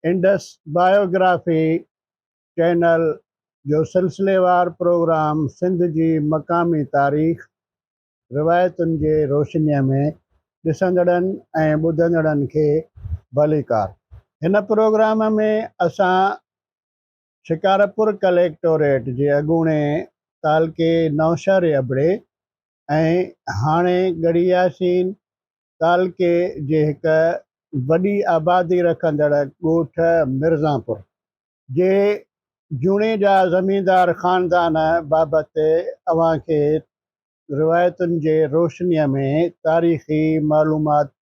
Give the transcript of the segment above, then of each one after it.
Indus biography channel جو سلسليوار programme Sindh جي مقامي تاريخ، روايتن جي روشنيء ۾ ڏسندڙن ۽ ٻڌندڙن کي ڀليڪار. هن پروگرام ۾ اسان شڪارپور ڪليڪٽوريٽ جي اڳوڻي تعلقي نوشهري ابڙي ۽ هاڻي ڳڙهي ياسين تعلقي جي هڪ وڏي آبادي رکندڙ ڳوٺ مرزانپور جي جوڻيجا زميندار خاندان بابت اوهان کي روايتن جي روشنيء ۾ تاريخي معلومات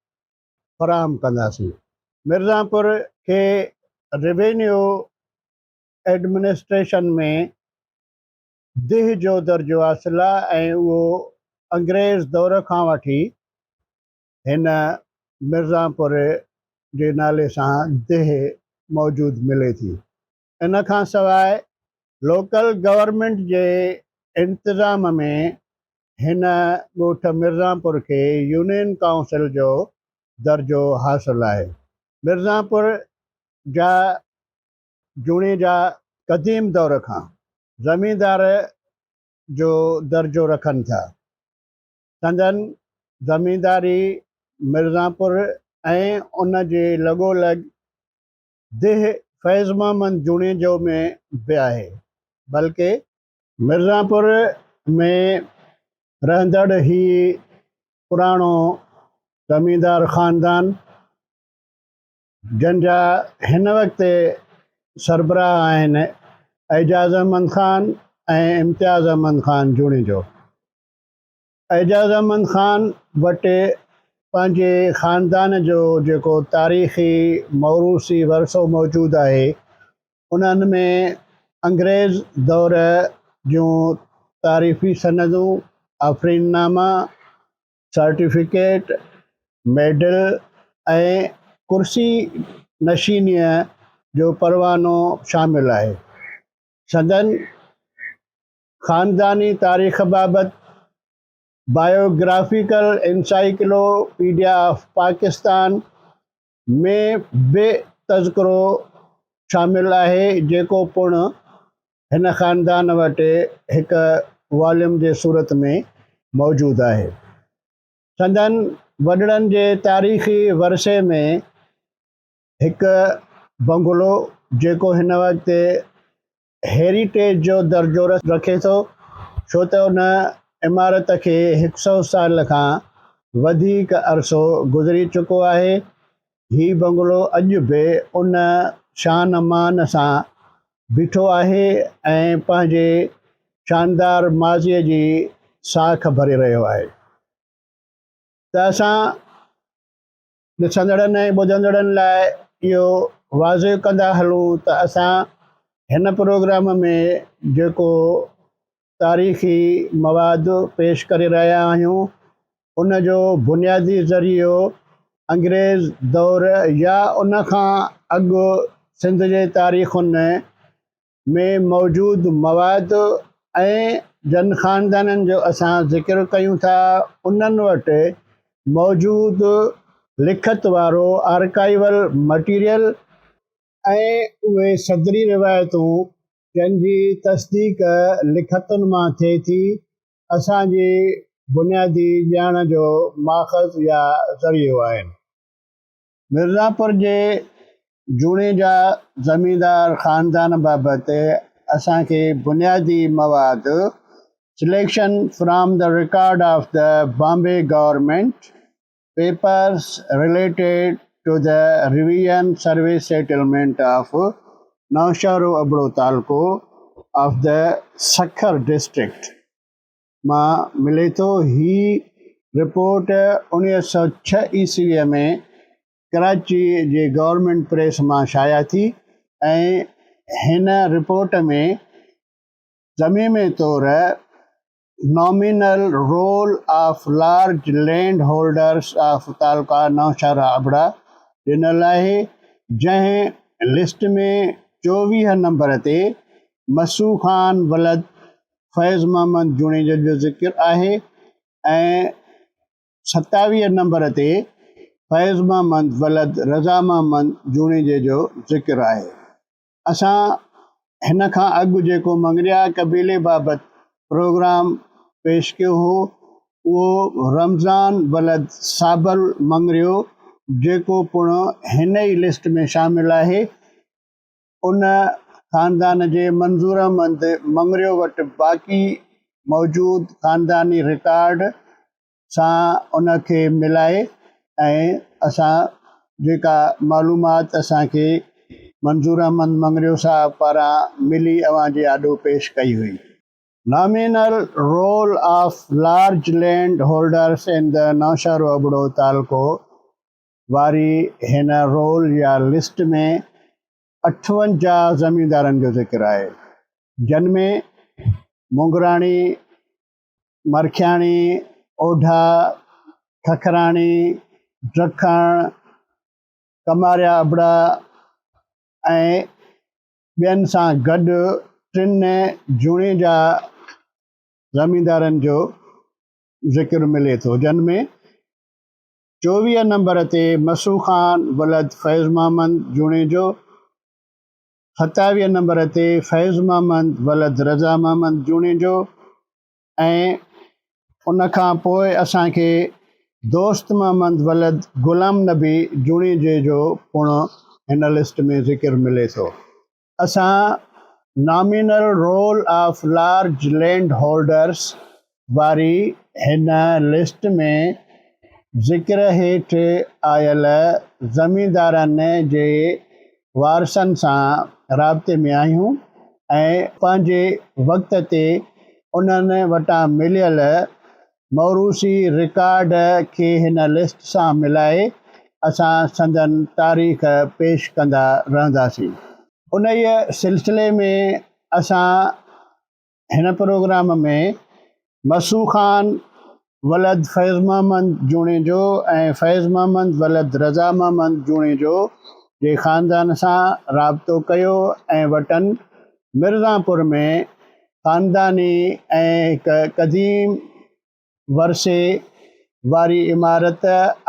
فراهم ڪنداسين. مرزانپور کي روينيو ايڊمنسٽريشن ۾ ديهه جو درجو حاصل آهي ۽ اهو انگريز دور کان وٺي هن مرزانپور جي نالي سان ديهه موجود ملي ٿي. ان کان سواء لوڪل گورنمينٽ جي انتظام ۾ هن ڳوٺ مرزانپور کي يونين ڪائونسل جو درجو حاصل آهي. مرزانپور جا جوڻيجا قديم دور کان زميندار جو درجو رکن ٿا. سندن زمينداري مرزانپور ۽ ان جي لڳو لڳ ديهه فيض محمد جوڻيجو ۾ به آهي، بلڪه. مرزانپور ۾ رهندڙ هي پراڻو زميندار خاندان جن جا هن وقت سربراهه آهن اعجاز احمد خان ۽ امتياز احمد خان جوڻيجو. اعجاز احمد خان وٽ پنهنجي خاندان جو جيڪو تاريخي موروثي ورثو موجود آهي انهن ۾ انگريز دور جون تعريفي سندون، آفرين ناما، سرٽيفڪيٽ، ميڊل ۽ ڪرسي نشينيء جو پروانو شامل آهي. سندن خانداني تاريخ بابت بايوگرافيڪل انسائيڪلوپيڊيا آف پاڪستان ۾ به تذڪرو شامل آهي، جيڪو پڻ هن خاندان وٽ هڪ واليوم جي صورت ۾ موجود آهي. سندن وڏڙن جي تاريخي ورثي ۾ هڪ بنگلو جيڪو هن وقت هيريٽيج جو درجو رکي ٿو ڇو ته ان عمارت کي هڪ سئو سال کان وڌيڪ عرصو گذري چڪو آهي. هي بنگلو اڄ به ان شان مان سان بيٺو آهي ۽ پنهنجي شاندار ماضيء جي ساک ڀري رهيو آهي ته اسان ڏسندڙن ۽ ٻڌندڙن لاء اهو واضح ڪندا هلون ته اسان هن پروگرام ۾ جيڪو تاريخي مواد پيش ڪري رهيا آهيون ان جو بنيادي ذريعو انگريز دور يا ان کان اڳ سنڌ جي تاريخن ۾ موجود مواد ۽ جن خاندانن جو اسان ذڪر ڪيون ٿا انهن وٽ موجود لکت وارو آرڪائيول مٽيريل ۽ اهي صدري روايتون جن جي تصديق لکتن مان ٿئي ٿي، اسان جي بنيادي ڄاڻ جو ماخذ يا ذريعو آهن. مرزاپور جي جوڻيجا زميندار خاندان بابت اسان کي بنيادي مواد selection from the record of the Bombay government papers related to the revision service settlement of Naushahro Abro تعلقو آف the Sukkur district مان ملي ٿو. هي رپورٽ 1906 عيسويء ۾ ڪراچي جي گورنمينٽ پريس مان شايع ٿي ۽ هن رپورٽ ۾ ضميمي طور nominal roll of large land holders of taluka Nowshera Abra ڏنل آهي، جنهن لسٽ ۾ 24 نمبر تي مسو خان ولد فيض محمد جوڻيجو جو ذڪر آهي ۽ 27 نمبر تي. فيض محمد ولد رضا محمد جوڻيجي جو ذڪر آهي. اسان هن کان اڳ جيڪو مڱريا قبيلي بابت پروگرام پيش ڪيو هو، اهو رمضان ولد صابل مڱريو جيڪو پڻ هن ئي لسٽ ۾ شامل آهي، ان خاندان جي منظور احمد مڱريو وٽ باقي موجود خانداني رڪارڊ سان ان کي ملائي ۽ اسان جيڪا معلومات اسان کي منظور احمد مڱريو صاحب پاران ملي اوهان جي آڏو پيش ڪئي هئي. Nominal roll of large land holders in the Naushahro Abro تعلقو واري هن رول يا لسٽ ۾ 58 زميندارن جو ذڪر آهي، جن ۾ مونگراڻي، مرکياڻي، اوڍا، ککراڻي، ڊکڻ، ڪماريا ابڙا ۽ ٻين سان گڏ ٽن جوڻيجا زميندارن جو ذڪر ملي ٿو، جن ۾ 24 نمبر تي مسو خان ولد فيض محمد جوڻيجو، 27 نمبر تي فيض محمد ولد رضا محمد جوڻيجو ۽ ان کان پوء اسان کي دوست محمد ولد غلام نبي جوڻيجي جو پڻ هن لسٽ ۾ ذڪر ملي ٿو. اسان nominal roll of large land holders واري هن لسٽ ۾ ذڪر هيٺ آيل زميندارن جي وارثن سان رابطي ۾ آهيون ۽ پنهنجي وقت تي انهن وٽان مليل موروثي رڪارڊ کي هن لسٽ سان ملائي اسان سندن تاريخ پيش ڪندا رهنداسين. انهيء سلسلي ۾ اسان هن پروگرام ۾ مسو خان ولد فيض محمد جوڻيجو ۽ فيض محمد ولد رضا محمد جوڻيجو جي خاندان سان رابطو ڪيو ۽ وٽن مرزانپور ۾ خانداني ۽ هڪ قديم ورثي واري عمارت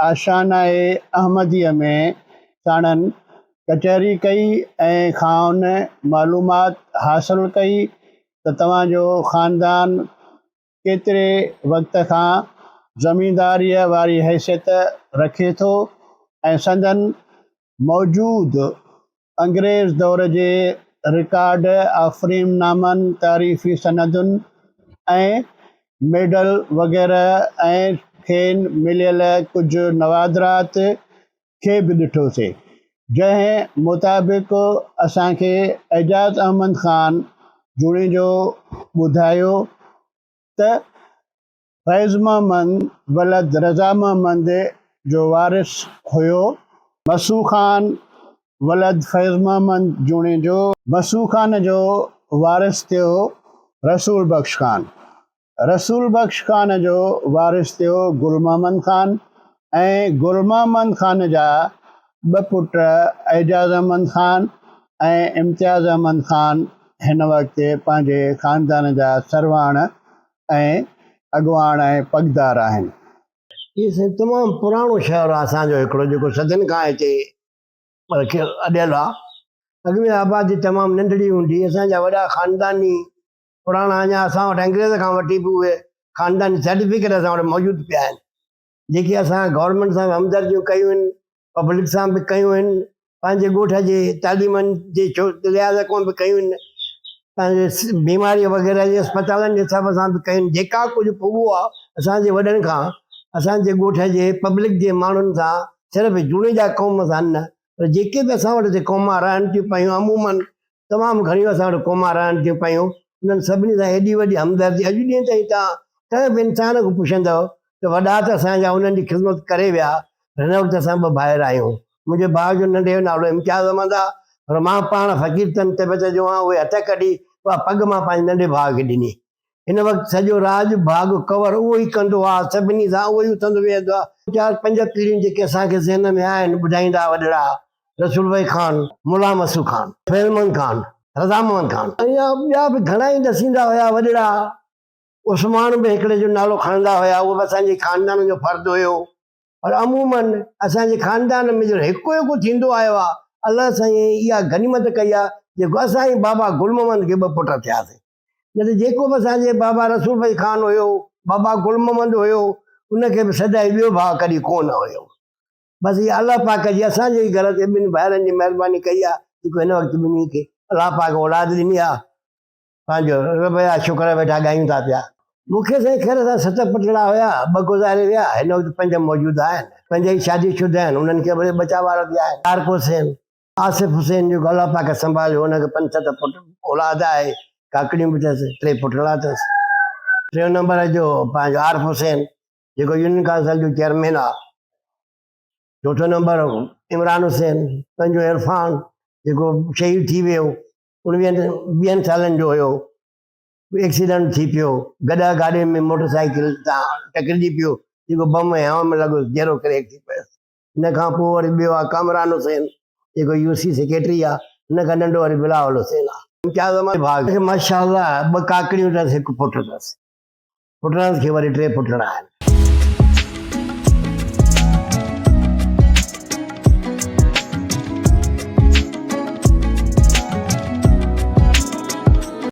آشانه احمديء ۾ ساڻن ڪچهري ڪئي ۽ کانئن معلومات حاصل ڪئي ته توهان جو خاندان ڪيتري وقت کان زمينداريء واري حيثيت رکي ٿو ۽ سندن موجود انگريز دور جي رڪارڊ، آفرين نامن، تعريفي سندن ۽ ميڊل وغيره ۽ کين مليل ڪجهه نوادرات کي به ڏٺوسين، جنهن مطابق اسان کي اعجاز احمد خان جوڻيجو ٻڌايو ته. فيض محمد ولد رضا محمد جو وارث هيو. مسو خان ولد فيض محمد جوڻيجو. مسو خان جو وارث ٿيو رسول بخش خان. رسول بخش خان جو وارث ٿيو گل محمد خان ۽ گل محمد خان جا ٻه پٽ اعجاز احمد خان ۽ امتياز احمد خان هن وقت پنهنجي خاندان جا سرواڻ ۽ اڳواڻ ۽ پڳدار آهن. هي سائين تمام پراڻو شهر آهي اسان جو هڪڙو جيڪو صدين کان هتي رکيل اڏيل آهي. اڳ ۾ آبادي تمام ننڍڙي هوندي هئي. اسان جا وڏا خانداني پراڻا اڃا اسان وٽ انگريز کان وٺي به اهي خانداني سرٽيفڪيٽ اسان وٽ موجود پيا آهن. جيڪي اسان گورنمينٽ سان به همدرديون ڪيون آهن، پبلڪ سان به ڪيون آهن، پنهنجي ڳوٺ جي تعليمن جي لحاظ کان به ڪيون آهن، پنهنجي بيماري وغيره جي اسپتالن جي حساب سان به ڪيون آهن، جيڪا ڪجهه پڳو آهي اسان جي وڏن کان اسان جي ڳوٺ جي پبلڪ جي ماڻهن سان صرف جوڻيجا قوم سان نه پر جيڪي به اسان وٽ هتي قومان رهن ٿيون پيون عمومن تمام گهڻيون اسان وٽ قومان رهن ٿيون پيون انهن سڀني سان ايڏي وڏي همدردي اڄ ڏينهن تائين توهان ڪنهن به انسان کان پڇندؤ ته وڏا ته اسان جا انهن جي خدمت ڪري ويا پر هن وقت اسان ٻه ڀائر آهيون منهنجي ڀاء جو ننڍي جو نالو امتياز احمد آهي پر مان پاڻ فقير تن طبيعت جو آهيان اهي هٿ ڪڍي اها پڳ مان پنهنجي ننڍي ڀاء کي ڏني هن وقت سڄو راڄ ڀاڳ ڪور اهو ئي ڪندو آهي، سڀني سان اهو ئي اٿندو ويهندو آهي. چار پنج پيڙهيون جيڪي اسان کي ذهن ۾ آهن، ٻڌائيندا ها وڏڙا، رسول بخش خان، ملا مسو خان، فيض محمد خان، رضا محمد خان ۽ ٻيا به گهڻا ئي ڏسيندا هيا وڏڙا. عثمان به هڪڙي جو نالو کڻندا هيا، اهو به اسان جي خاندان جو فرد هيو. پر عموماً اسان جي خاندان ۾ جڏهن هڪ هڪ ٿيندو آيو آهي، الله سائين اها غنيمت ڪئي آهي جيڪو اسان ۽ بابا گل محمد کي ٻه پٽ ٿياسين. نه ته جيڪو به اسان جي بابا رسول بخش خان هيو، بابا گل محمد هيو، ان کي به سدائين ٻيو ڀاء ڪڏهن ڪو نه هيو. بس اها الله پاڪ جي اسان جي ئي گهر تي ٻن ڀائرن جي مهرباني ڪئي آهي جيڪو هن وقت ٻنهي کي الله پاڪ اولاد ڏني آهي. پنهنجو رب جا شڪر ويٺا ڳايون ٿا پيا. مون کي سائين خير سان ست پٽڙا هيا، ٻه گذاري ويا، هن وقت پنج موجود آهن. پنج ئي شادي شده آهن، انهن کي وري ٻچا ٻار به آهن. طارق حسين، آصف حسين جيڪو الله پاڪ سنڀاليو، ان کي پنج ست پٽ اولاد آهي، ڪاڪڙيون به اٿس، ٽي پٽڙا اٿس. ٽيون نمبر جو پنهنجو عارف حسين جيڪو يونين ڪائونسل جو چيئرمين آهي. چوٿون نمبر عمران حسين، پنجون عرفان جيڪو شهيد ٿي ويو. اڻويهن ويهن سالن جو هيو، ايڪسيڊنٽ ٿي پيو، گڏهه گاڏي ۾ موٽر سائيڪل تان ٽڪرجي پيو، جيڪو بم ۽ هوا ۾ لڳس جهڙو ڪريڪ ٿي پيس. ان کان پوء وري ٻيو آهي ڪامران حسين جيڪو يو سي سيڪريٽري آهي، ان کان ننڍو وري بلاول حسين آهي. امتياز احمد ڀاء کي ماشاء الله ٻه ڪاڪڙيون اٿس هڪ پٽ اٿس، پٽڙن کي وري ٽي پٽڙا آهن.